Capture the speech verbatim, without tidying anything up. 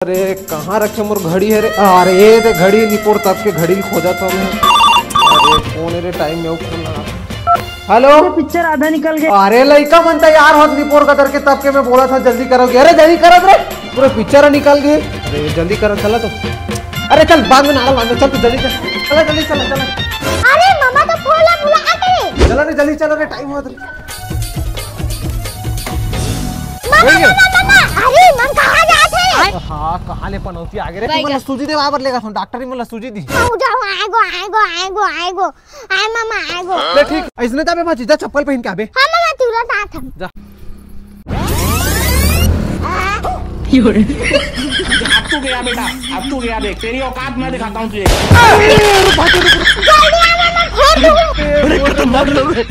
अरे, कहाँ रखे मोर घड़ी हे रे? अरे, ये दे घड़ी, निपोर तब के घड़ी खोजत हँव मैं। अरे, कौन हे रे, टाइम में फोन लगा। हेलो। पिक्चर आधा निकल गे। अरे, लइका मन तैयार होत निपोर कदर के, तब के मैं बोलत हँव जल्दी करव। अरे, जल्दी करव रे, पूरा पिक्चर निकल गे। अरे, जल्दी करव, चला तो। अरे, चल, बाद में नारा बांध, चल तू जल्दी चल। चला, जल्दी चला, चला। अरे, मामा तो फोन ला बुला के। चला रे, जल्दी चला रे, टाइम होत रे। मामा, मामा, मामा, अरे, मन कहाँ जात हे? हाँ, कहाँ ले पनौती आगे रे? तुमन ला सूजी देवाय बर लेगत हँव, डॉक्टर ही मन ला सूजी दिही। आय मामा, आय गो। आय, मामा, आय गो। ले ठीक, अइसने जाबे भांजी, जा चप्पल पहिन के आबे। हाँ, मामा, तुरंत आत हँव। जा। अब तू गया बेटा, अब तू गया, देख तेरी औकात मैं दिखाता हूँ तुझे। जल्दी आ, मामा, फोन दो। अरे, खतरनाक लोग हैं।